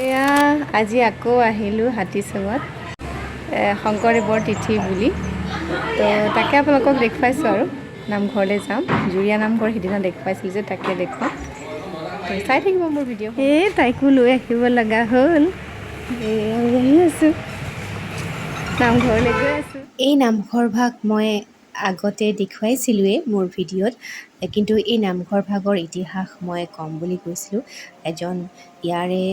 এয়া আজি আকৌ আহিলোঁ হাতীচুঙত শংকৰদেৱৰ তিথি বুলি। তো তাকে আপোনালোকক দেখুৱাইছোঁ আৰু নামঘৰলৈ যাম। জুৰীয়া নামঘৰ সিদিনা দেখুৱাইছিলোঁ যে, তাকে দেখুৱাম। তো চাই থাকিব মোৰ ভিডিঅ'। এই তাইকো লৈ আহিব লগা হ'ল। এই আমি আহি আছোঁ, নামঘৰলৈ গৈ আছোঁ। এই নামঘৰ ভাগ মই আগতে দেখুৱাইছিলোঁৱেই মোৰ ভিডিঅ'ত, কিন্তু এই নামঘৰ ভাগৰ ইতিহাস মই ক'ম বুলি কৈছিলোঁ। এজন ইয়াৰে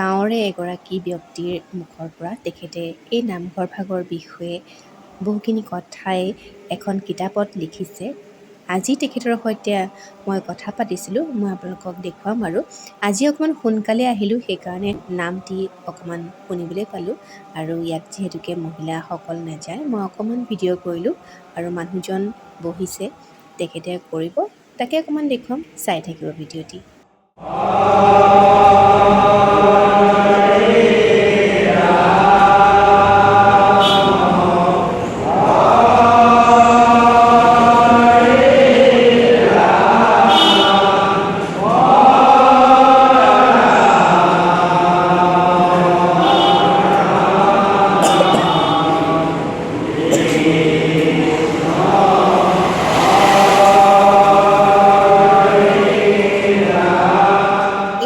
গাঁৱৰে এগৰাকী ব্যক্তিৰ মুখৰ পৰা, তেখেতে এই নামঘৰ ভাগৰ বিষয়ে বহুখিনি কথাই এখন কিতাপত লিখিছে। আজি তেখেতৰ সৈতে মই কথা পাতিছিলোঁ, মই আপোনালোকক দেখুৱাম। আৰু আজি অকণমান সোনকালে আহিলোঁ, সেইকাৰণে নামটি অকণমান শুনিবলৈ পালোঁ। আৰু ইয়াত যিহেতুকে মহিলাসকল নাযায়, মই অকণমান ভিডিঅ' কৰিলোঁ আৰু মানুহজন বহিছে, তেখেতে কৰিব, তাকে অকণমান দেখুৱাম। চাই থাকিব ভিডিঅ'টি।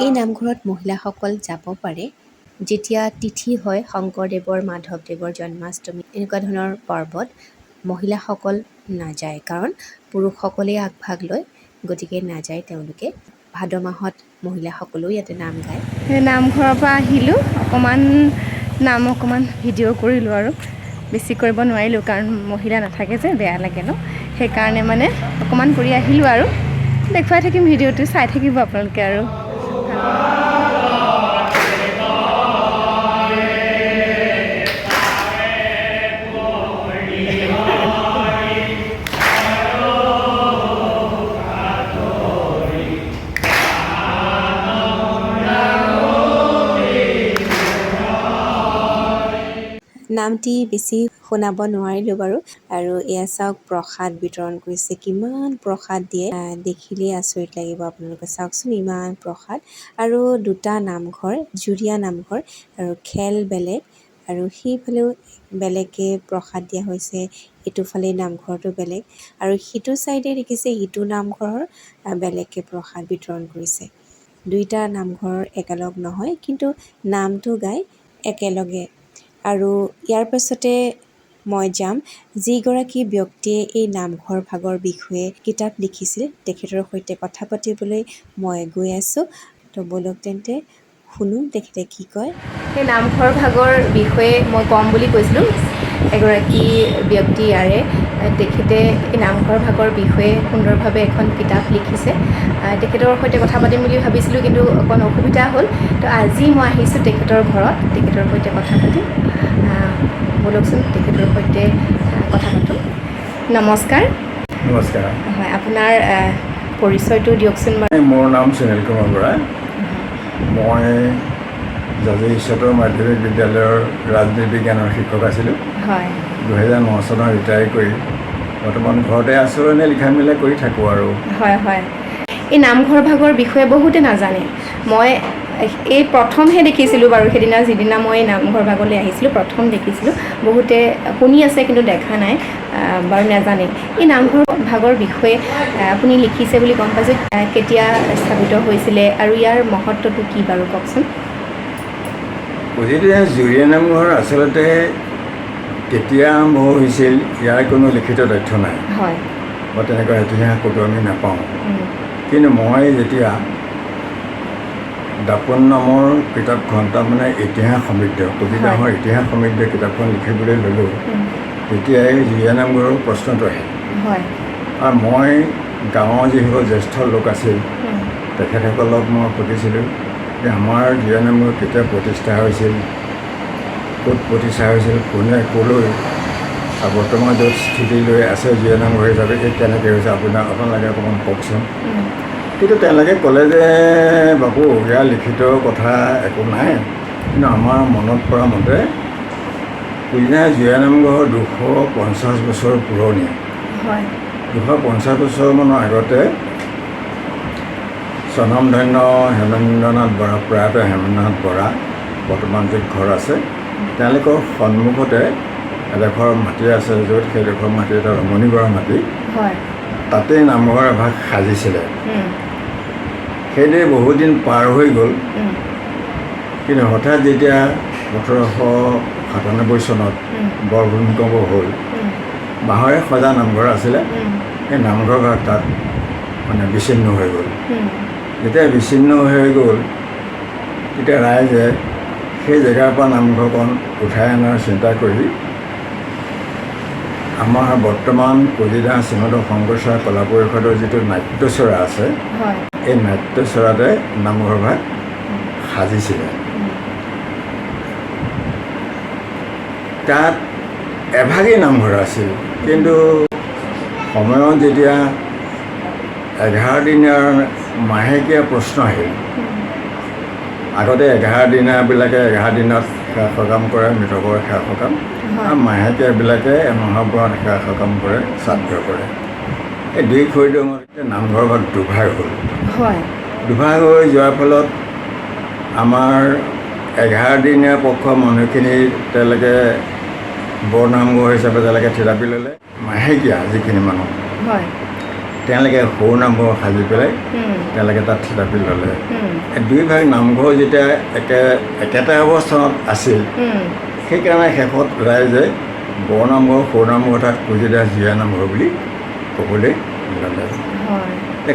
এই নামঘৰত মহিলাসকল যাব পাৰে যেতিয়া তিথি হয়, শংকৰদেৱৰ মাধৱদেৱৰ জন্মাষ্টমী এনেকুৱা ধৰণৰ পৰ্বত মহিলাসকল নাযায়, কাৰণ পুৰুষসকলেই আগভাগ লয়, গতিকে নাযায় তেওঁলোকে। ভাদ মাহত মহিলাসকলেও ইয়াতে নাম গায়। সেই নামঘৰৰ পৰা আহিলোঁ, অকণমান নাম অকণমান ভিডিঅ' কৰিলোঁ আৰু বেছি কৰিব নোৱাৰিলোঁ, কাৰণ মহিলা নাথাকে যে, বেয়া লাগে ন, সেইকাৰণে মানে অকণমান কৰি আহিলোঁ আৰু দেখুৱাই থাকিম ভিডিঅ'টো, চাই থাকিব আপোনালোকে। আৰু নামটি বেছি শুনাব নোৱাৰিলোঁ বাৰু। আৰু এয়া চাওক, প্ৰসাদ বিতৰণ কৰিছে, কিমান প্ৰসাদ দিয়ে, দেখিলেই আচৰিত লাগিব আপোনালোকে। চাওকচোন ইমান প্ৰসাদ। আৰু দুটা নামঘৰ, জুৰীয়া নামঘৰ আৰু খেল বেলেগ, আৰু সেইফালেও বেলেগকৈ প্ৰসাদ দিয়া হৈছে, ইটোফালে নামঘৰটো বেলেগ, আৰু সিটো ছাইডে দেখিছে ইটো নামঘৰৰ বেলেগকৈ প্ৰসাদ বিতৰণ কৰিছে। দুইটা নামঘৰ একেলগ নহয়, কিন্তু নামটো গাই একেলগে। আৰু ইয়াৰ পাছতে মই যাম যিগৰাকী ব্যক্তিয়ে এই নামঘৰ ভাগৰ বিষয়ে কিতাপ লিখিছিল, তেখেতৰ সৈতে কথা পাতিবলৈ মই গৈ আছোঁ। তো ব'লক তেন্তে শুনো তেখেতে কি কয়। সেই নামঘৰ ভাগৰ বিষয়ে মই ক'ম বুলি কৈছিলোঁ। এগৰাকী ব্যক্তি ইয়াৰে, তেখেতে এই নামঘৰ ভাগৰ বিষয়ে সুন্দৰভাৱে এখন কিতাপ লিখিছে। তেখেতৰ সৈতে কথা পাতিম বুলি ভাবিছিলোঁ, কিন্তু অকণ অসুবিধা হ'ল। তো আজি মই আহিছোঁ তেখেতৰ ঘৰত, তেখেতৰ সৈতে কথা পাতিম। ব'লকচোন তেখেতৰ সৈতে কথা পাতোঁ। নমস্কাৰ। নমস্কাৰ। হয়, আপোনাৰ পৰিচয়টো দিয়কচোন বাৰু। মোৰ নাম সুনীল কুমাৰ বৰা। মই জাজৰি উচ্চতৰ মাধ্যমিক বিদ্যালয়ৰ ৰাজনীতি বিজ্ঞানৰ শিক্ষক আছিলোঁ। 2009 চনত ৰিটায়াৰ কৰি বৰ্তমান ঘৰতে আছোঁ, এনেই লিখা মেলা কৰি থাকোঁ আৰু। হয় হয়, এই নামঘৰ ভাগৰ বিষয়ে বহুতে নাজানে। মই এই প্ৰথমহে দেখিছিলোঁ বাৰু, সেইদিনা যিদিনা মই নামঘৰ ভাগলৈ আহিছিলোঁ প্ৰথম দেখিছিলোঁ। বহুতে শুনি আছে কিন্তু দেখা নাই, বাৰু নাজানে। এই নামঘৰ ভাগৰ বিষয়ে আপুনি লিখিছে বুলি গম পাইছোঁ। কেতিয়া স্থাপিত হৈছিলে আৰু ইয়াৰ মহত্বটো কি বাৰু কওকচোন। পুঁজিতে জুৰীয়া নামঘৰ আচলতে কেতিয়া আৰম্ভ হৈছিল ইয়াৰ কোনো লিখিত তথ্য নাই বা তেনেকুৱা ইতিহাস ক'তো আমি নাপাওঁ। কিন্তু মই যেতিয়া দাপোন নামৰ কিতাপখন, তাৰমানে ইতিহাস সমৃদ্ধ কবিগাঁৱৰ ইতিহাস সমৃদ্ধ কিতাপখন লিখিবলৈ ল'লোঁ, তেতিয়াই জুৰীয়া নামঘৰৰ প্ৰশ্নটো আহিল। আৰু মই গাঁৱৰ যিসকল জ্যেষ্ঠ লোক আছিল, তেখেতসকলক মই সুধিছিলোঁ যে আমাৰ জুৰীয়া নামঘৰ কেতিয়া প্ৰতিষ্ঠা হৈছিল, ক'ত প্ৰতিষ্ঠা হৈছিল, কোনে ক'লৈ, আৰু বৰ্তমান য'ত স্থিতি লৈ আছে জুৰীয়া নামঘৰ হিচাপে এই কেনেকৈ হৈছে, আপোনালোকে অকণমান কওকচোন। কিন্তু তেওঁলোকে ক'লে যে বাপু, ইয়াৰ লিখিত কথা একো নাই, কিন্তু আমাৰ মনত পৰা মতে পুৰণা জুৰীয়া নামঘৰ 250 বছৰ পুৰণি। 250 বছৰমানৰ আগতে স্বনামধন্য হেমেন্দ্ৰনাথ বৰা, প্ৰয়াত হেমেন্দ্ৰনাথ বৰা বৰ্তমান য'ত ঘৰ আছে, তেওঁলোকৰ সন্মুখতে এডোখৰ মাটি আছে, য'ত সেইডোখৰ মাটি এটা ৰমণী বৰা মাটি, তাতেই নামঘৰ এভাগ সাজিছিলে। সেইদৰে বহুদিন পাৰ হৈ গ'ল। কিন্তু হঠাৎ যেতিয়া 1897 চনত বৰ ভূমিকম্প হ'ল, বাঁহেৰে সজা নামঘৰ আছিলে, সেই নামঘৰ ভাগ তাত মানে বিচ্ছিন্ন হৈ গ'ল। যেতিয়া বিচ্ছিন্ন হৈ গ'ল, তেতিয়া ৰাইজে সেই জেগাৰ পৰা নামঘৰখন উঠাই অনাৰ চিন্তা কৰি আমাৰ বৰ্তমান কলিতা শ্ৰীমন্ত শংকৰাচাৰ্য কলা পৰিষদৰ যিটো নাট্যচৰা আছে, এই নাট্যচৰাতে নামঘৰ ভাগ সাজিছিলে। তাত এভাগেই নামঘৰ আছিল, কিন্তু সময়ত যেতিয়া 11 দিনীয়া মাহেকীয়া প্ৰশ্ন আহিল, আগতে 11 দিনীয়াবিলাকে 11 দিনত সেৱা সকাম কৰে, মৃতকৰ সেৱা সকাম, আৰু মাহেকীয়াবিলাকে এমাহৰ পৰা সেৱা সকাম কৰে, শ্ৰাদ্ধ কৰে। এই দুই খৰিডৰ মাজতে নামঘৰ ভাগ দুভাগ হ'ল। দুভাগ হৈ যোৱাৰ ফলত আমাৰ 11 দিনীয়া পক্ষৰ মানুহখিনি তেওঁলোকে বৰ নামঘৰ হিচাপে তেওঁলোকে থিতাপি ল'লে। মাহেকীয়া যিখিনি মানুহ, তেওঁলোকে সৰু নামঘৰ সাজি পেলাই তেওঁলোকে তাত থিতাপি ল'লে। এই দুই ভাগ নামঘৰ যেতিয়া একেটা অৱস্থানত আছিল, সেইকাৰণে শেষত ৰাইজে বৰ নামঘৰ সৰু নামঘৰ তাত কুঁজীদাস জীয়া নামঘৰ বুলি ক'বলৈ ল'লে।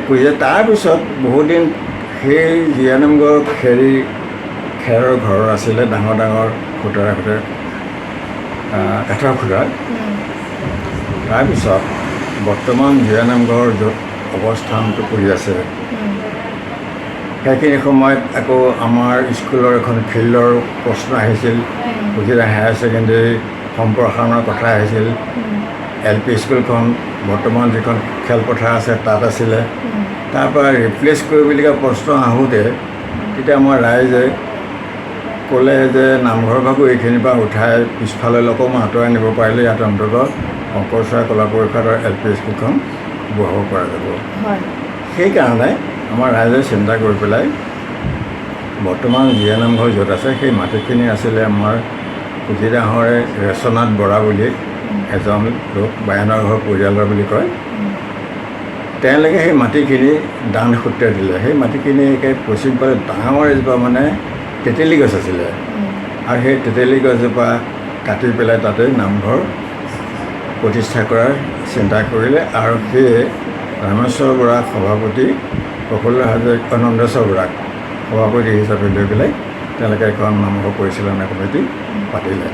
কুঁজী তাৰপিছত বহুদিন সেই জীয়া নামঘৰ খেৰৰ ঘৰৰ আছিলে, ডাঙৰ ডাঙৰ খুটাৰে খুটাৰে কাঠৰ খুটা। তাৰপিছত বৰ্তমান জীয়া নামঘৰ য'ত অৱস্থানটো কৰি আছে, সেইখিনি সময়ত আকৌ আমাৰ স্কুলৰ এখন ফিল্ডৰ প্ৰশ্ন আহিছিল, কুঁজীদা হায়াৰ ছেকেণ্ডেৰী সম্প্ৰসাৰণৰ কথা আহিছিল। এল পি স্কুলখন বৰ্তমান যিখন খেলপথাৰ আছে তাত আছিলে, তাৰপৰা ৰিপ্লেচ কৰিবলগীয়া প্ৰশ্ন আহোঁতে তেতিয়া আমাৰ ৰাইজে ক'লে যে নামঘৰ ভাগো এইখিনিৰ পৰা উঠাই পিছফালে অকণমান আঁতৰাই নিব পাৰিলে ইয়াত অন্ততঃ শংকৰাচাৰ্য কলা পৰিষদৰ এল পি স্কুলখন বহাব পৰা যাব। সেইকাৰণে আমাৰ ৰাইজে চিন্তা কৰি পেলাই বৰ্তমান জীয়া নামঘৰ য'ত আছে সেই মাটিখিনি আছিলে আমাৰ কুঁজীদাহৰে ৰেচনাথ বৰা বুলি এজন লোক, বায়নৰ ঘৰ পৰিয়ালৰ বুলি কয়, তেওঁলোকে সেই মাটিখিনি দান সূত্ৰে দিলে। সেই মাটিখিনি একে পশ্চিম ফালে ডাঙৰ এজোপা মানে তেতেলী গছ আছিলে, আৰু সেই তেতেলী গছজোপা কাটি পেলাই তাতে নামঘৰ প্ৰতিষ্ঠা কৰাৰ চিন্তা কৰিলে। আৰু সেয়ে ৰামেশ্বৰ বৰাক সভাপতি, প্ৰফুল্ল হাজৰিকা নন্দেশ্বৰ বৰাক সভাপতি হিচাপে লৈ পেলাই তেওঁলোকে এখন নামঘৰ পৰিচালনা কমিটি পাতিলে।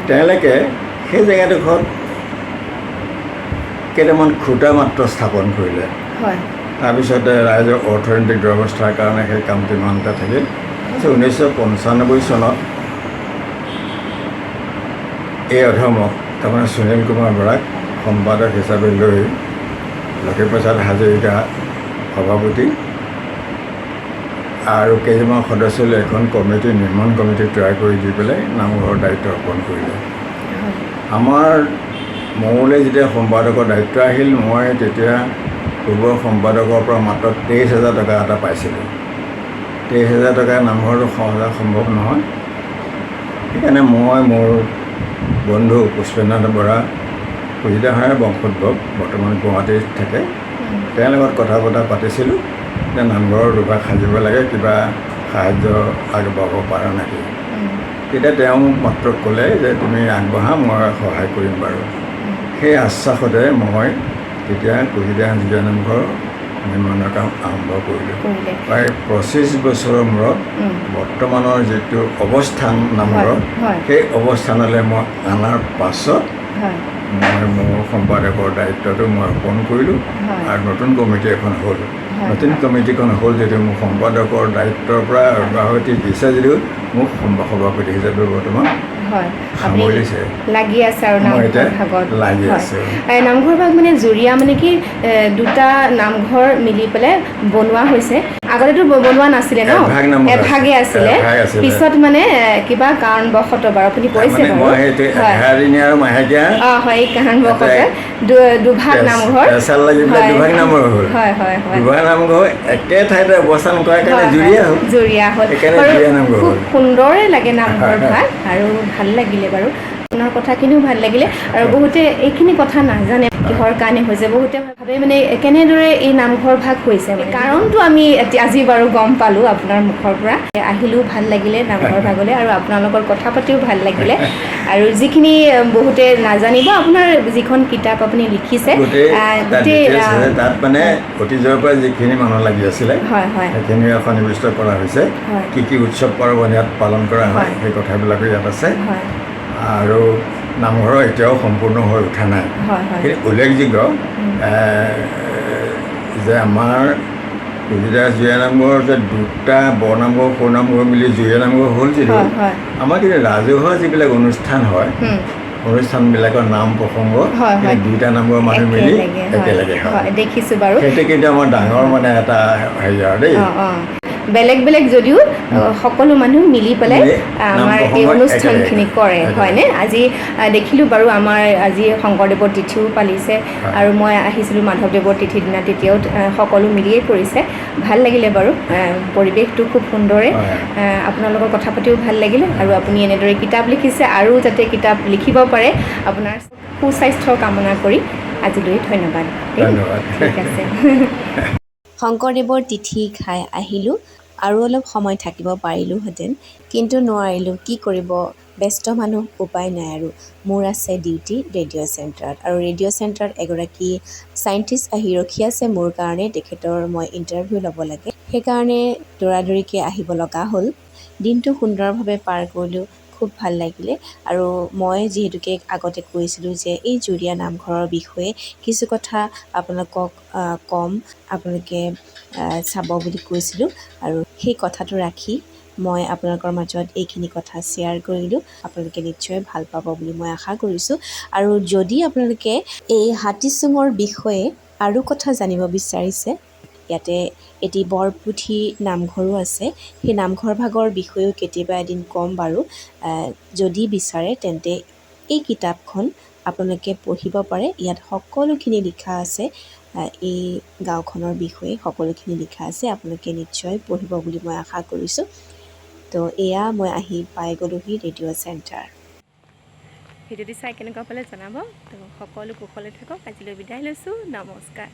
তেওঁলোকে সেই জেগাডোখৰত কেইটামান খুঁটা মাত্ৰ স্থাপন কৰিলে। তাৰপিছতে ৰাইজৰ অৰ্থনৈতিক দুৰৱস্থাৰ কাৰণে সেই কামটো ইমানতে থাকিল। তাৰপিছত 1995 চনত এই অধমক, তাৰমানে সুনীল কুমাৰ বৰাক সম্পাদক হিচাপে লৈ লক্ষীপ্ৰসাদ হাজৰিকা সভাপতি আৰু কেইজনমান সদস্য লৈ এখন কমিটি, নিৰ্মাণ কমিটি তৈয়াৰ কৰি দি পেলাই নামঘৰৰ দায়িত্ব অৰ্পণ কৰিলে। আমাৰ মোলৈ যেতিয়া সম্পাদকৰ দায়িত্ব আহিল, মই তেতিয়া পূৰ্বৰ সম্পাদকৰ পৰা মাত্ৰ 23,000 টকা এটা পাইছিলোঁ। 23,000 টকা নামঘৰটো সজা সম্ভৱ নহয়। সেইকাৰণে মই মোৰ বন্ধু পুষ্পেন্দ্ৰনাথ বৰা, কুঁজীদাহাৰে বংশোদ্ভৱ, বৰ্তমান গুৱাহাটীত থাকে, তেওঁৰ লগত কথা বতৰা পাতিছিলোঁ যে নামঘৰৰ দুভাগ সাজিব লাগে, কিবা সাহাৰ্য আগবঢ়াব পাৰা নেকি। তেতিয়া তেওঁ মোক মাত্ৰ ক'লে যে তুমি আগবঢ়া, মই সহায় কৰিম বাৰু। সেই আশ্বাসতে মই তেতিয়া কুঁজীদা জীয়া নামঘৰ নিৰ্মাণৰ কাম আৰম্ভ কৰিলোঁ। প্ৰায় 25 বছৰৰ মূৰত বৰ্তমানৰ যিটো অৱস্থান নামঘৰৰ, সেই অৱস্থানলৈ মই অনাৰ পাছত মই মোৰ সম্পাদকৰ দায়িত্বটো মই অৰ্পণ কৰিলোঁ আৰু নতুন কমিটি এখন হ'ল। নতুন কমিটিখন হ'ল যদিও মোক সম্পাদকৰ দায়িত্বৰ পৰা অব্যাহতি দিছে যদিও মোক সভাপতি হিচাপে বৰ্তমান সামৰিছে। লাগি আছে আৰু মই নামঘৰ এতিয়া ভাগত লাগি আছোঁ। নামঘৰ ভাগ মানে জুৰীয়া মানে কি দুটা নামঘৰ মিলি পেলাই বনোৱা হৈছে। আগতেতো বনোৱা নাছিলে ন? এভাগ নামঘৰ এভাগে আছিলে। এভাগ আছিলে। পিছত মানে কিবা কাৰণবশতঃ বাৰু আপুনি কৈছে মানে বাৰু। মই সেইটো হয় 11 দিনীয়া আৰু মাহেকীয়া অঁ হয়, এই কাৰণবশতঃ দুভাগ নামঘৰ এচাল লাগি পেলাই দুভাগ নামঘৰ হ'ল। হয় হয় হয় দুভাগ নামঘৰ একে ঠাইতে অৱস্থান কৰাৰ কাৰণে জুৰীয়া হ'ল। জুৰীয়া হ'ল। সেইকাৰণে বাৰু জুৰীয়া নামঘৰ খুব হ'ল। সুন্দৰে লাগে নামঘৰ ভাগ আৰু ভাল লাগিলে বাৰু, আপোনাৰ কথাখিনিও ভাল লাগিলে। আৰু বহুতে এইখিনি কথা নাজানে কিহৰ কাৰণে হৈছে, বহুতে ভাবে মানে কেনেদৰে এই নামঘৰ ভাগ হৈছে, কাৰণটো আমি এতিয়া আজি বাৰু গম পালোঁ আপোনাৰ মুখৰ পৰা। আহিলেও ভাল লাগিলে নামঘৰ ভাগলৈ আৰু আপোনালোকৰ কথা পাতিও ভাল লাগিলে। আৰু যিখিনি বহুতে নাজানিব, আপোনাৰ যিখন কিতাপ আপুনি লিখিছে গোটেই তাত গোটেই ডিটেইলছ আছে। তাত মানে অতীজৰ পৰা যিখিনি মানুহ লাগি আছিলে হয় হয় সেইখিনি সন্নিৱিষ্ট কৰা হৈছে। কি কি উৎসৱ পাৰ্বণ ইয়াত পালন কৰা হয়, সেই কথাবিলাকো ইয়াত আছে। আৰু নামঘৰৰ এতিয়াও সম্পূৰ্ণ হৈ উঠা নাই। হয় হয় কিন্তু উল্লেখযোগ্য যে আমাৰ কুঁহিদাস জুৰীয়া নামঘৰ যে দুটা বৰনামঘৰ সৰু নামঘৰ মিলি জুৰীয়া নামঘৰ হ'ল যদিও হয় হয় আমাৰ কিন্তু ৰাজহুৱা যিবিলাক অনুষ্ঠান হয়, অনুষ্ঠানবিলাকৰ নাম প্ৰসংগ হয়, হয়। এই দুইটা নামঘৰৰ মানুহ মিলি একেলগে হয়। একেলগে হয়। হয়, দেখিছোঁ বাৰু। সেইটো কিন্তু আমাৰ ডাঙৰ মানে এটা হেৰি আৰু দেই। অঁ অঁ বেলেগ বেলেগ যদিও সকলো মানুহ মিলি পেলাই মিলি নাম আমাৰ এই প্ৰসংগ অনুষ্ঠানখিনি একেলগে। কৰে, একেলগে। হয়নে? আজি দেখিলোঁ বাৰু আমাৰ আজি শংকৰদেৱৰ তিথিও পালিছে আৰু মই আহিছিলোঁ মাধৱদেৱৰ তিথিৰ দিনা, তেতিয়াও সকলো মিলিয়ে কৰিছে। ভাল লাগিলে বাৰু, পৰিৱেশটো খুব সুন্দৰে। আপোনালোকৰ কথা পাতিও ভাল লাগিলে। আৰু আপুনি এনেদৰে কিতাপ লিখিছে আৰু যাতে কিতাপ লিখিব পাৰে, আপোনাৰ সুস্বাস্থ্য কামনা কৰি আজিলৈ ধন্যবাদ দেই। ধন্যবাদ। ঠিক আছে। শংকৰদেৱৰ তিথি খাই আহিলোঁ আৰু অলপ সময় থাকিব পাৰিলোঁহেঁতেন, কিন্তু নোৱাৰিলোঁ। কি কৰিব, ব্যস্ত মানুহ, উপায় নাই। আৰু মোৰ আছে ডিউটি ৰেডিঅ' চেণ্টাৰত আৰু ৰেডিঅ' চেণ্টাৰত এগৰাকী চাইণ্টিষ্ট আহি ৰখি আছে মোৰ কাৰণে। তেখেতৰ মই ইণ্টাৰভিউ ল'ব লাগে, সেইকাৰণে দৌৰাদৌৰিকৈ আহিব লগা হ'ল। দিনটো সুন্দৰভাৱে পাৰ কৰিলোঁ, খুব ভাল লাগিলে। আৰু মই যিহেতুকে আগতে কৈছিলোঁ যে এই জুৰীয়া নামঘৰৰ বিষয়ে কিছু কথা আপোনালোকক ক'ম, আপোনালোকে চাব বুলি কৈছিলোঁ আৰু সেই কথাটো ৰাখি মই আপোনালোকৰ মাজত এইখিনি কথা শ্বেয়াৰ কৰিলোঁ। আপোনালোকে নিশ্চয় ভাল পাব বুলি মই আশা কৰিছোঁ। আৰু যদি আপোনালোকে এই হাতীচোঙৰ বিষয়ে আৰু কথা জানিব বিচাৰিছে, ইয়াতে এটি বৰপুথি নামঘৰো আছে, সেই নামঘৰ ভাগৰ বিষয়েও কেতিয়াবা এদিন ক'ম বাৰু। যদি বিচাৰে তেন্তে এই কিতাপখন আপোনালোকে পঢ়িব পাৰে। ইয়াত সকলোখিনি লিখা আছে, এই গাঁওখনৰ বিষয়ে সকলোখিনি লিখা আছে। আপোনালোকে নিশ্চয় পঢ়িব বুলি মই আশা কৰিছোঁ। তো এয়া মই আহি পাই গ'লোহি ৰেডিঅ' চেণ্টাৰ। ভিডিঅ'টি চাই কেনেকুৱা পালে জনাব। তো সকলো কুশলে থাকক। আজিলৈ বিদায় লৈছোঁ। নমস্কাৰ।